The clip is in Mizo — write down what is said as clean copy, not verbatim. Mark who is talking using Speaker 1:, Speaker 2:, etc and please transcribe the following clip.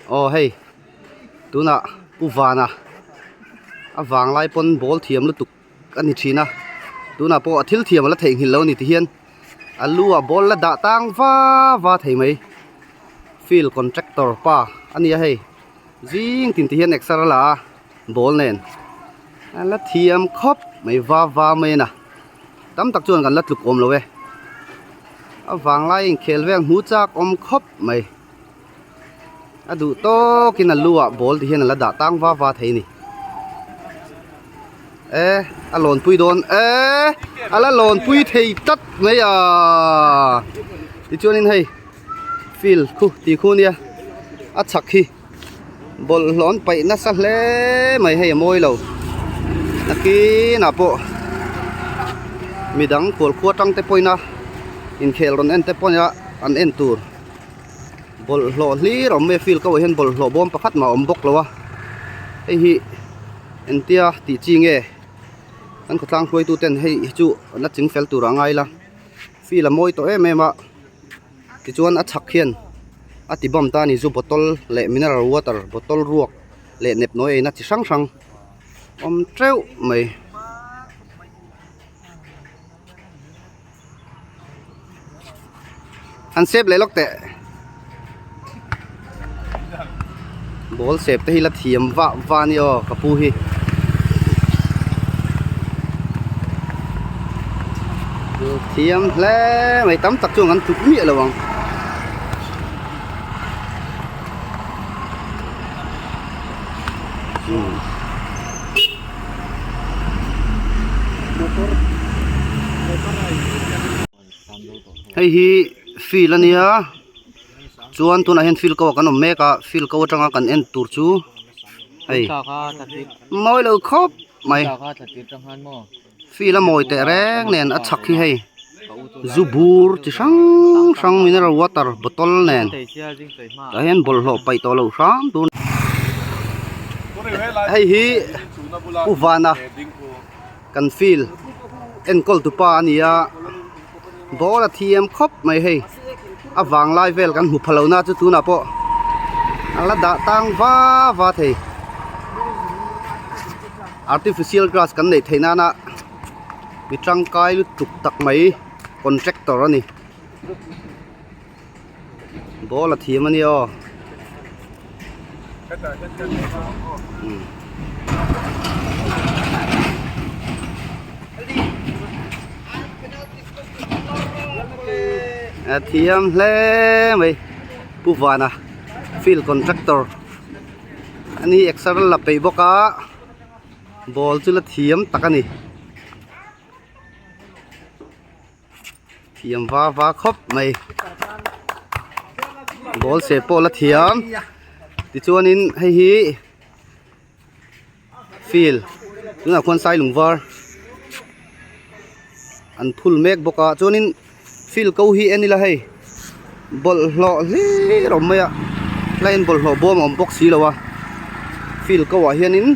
Speaker 1: Aw hei tunah Pu Vana a vanglai pawn ball thiam lutuk a ni thin a tunah pawh a thil thiam a la theihnghilh lo a ni ti hian a lu ah ball la dah tang va va thei mai field contractor pa a ni a hei zing tin ti hian exer a la a ball nen a la thiam khawp mai va va mai a na tam tak chuan kan la tluk awm lo e a vanglai inkhel vel hmu chak awm khawp mai. A duh tawkin a lu ah ball ti hian a la dah tang va va thei a ni e a lawn pui dawn e a la lawn pui thei tlat mai a tichuanin hei field khu tih khu nia a chhak hi bawlhhlawh an paih nasa hle mai hei a mawi lo nakinah pawh midang khualkhua tang te pawhin a inkhel rawn en te pawhin a an en tur. Bawlhhlawh hlir a awm mai a field ko ah hian bawlhhlawh bawm pakhat mah a awm bawk lo a hei hi engtia tih chi nge kan khawtlang hruaitu ten hei hi chu an la ching fel tur ah ngai ila field a mawi tawh em em a tichuan a chhak hian a ti bam ta a ni zu bottle leh mineral water bottle ruak leh nepnawi eina chi hrang hrang awm teuh mai. An sep leh lawk teh ball sep te hi la thiam vah vah a ni aw ka pu hi thiam hle mai tam tak chuan kan tluk miah lo ang. Hei hi field a nia chuan tunah hian field ko ah kan awm mek a field ko atanga kan en tur chu hei mawi lo khawp mai field a mawi teh reng nen a chhak hi hei zu bur chi hrang hrang mineral water bottle nen tah hian bawlhhlawh paih tawh loh hram tur hei hi Pu Vana kan field enkawl tu pa a ni a ball a thiam khawp mai hei a vanglai vel kan hmu pha lo na chu tunah pawh a la dah tang va va thei artificial grass kan neih theih nana mi tangkai lutuk tak mai contractor a ni ball a thiam a nia aw a thiam hle mai Pu Vana field contractor ani exer la peih bawk a ball chu la thiam tak a ni. Thiam va va khawp mai ball seh pawh la thiam tichuanin hei hi field tunah khuan sailung var an phul mek bawk a chuanin field ko hi en ila hei bawlhhlawh hlir a awm mai a line bawlhhlawh bawm a awm bawk si lo a field ko ah hianin.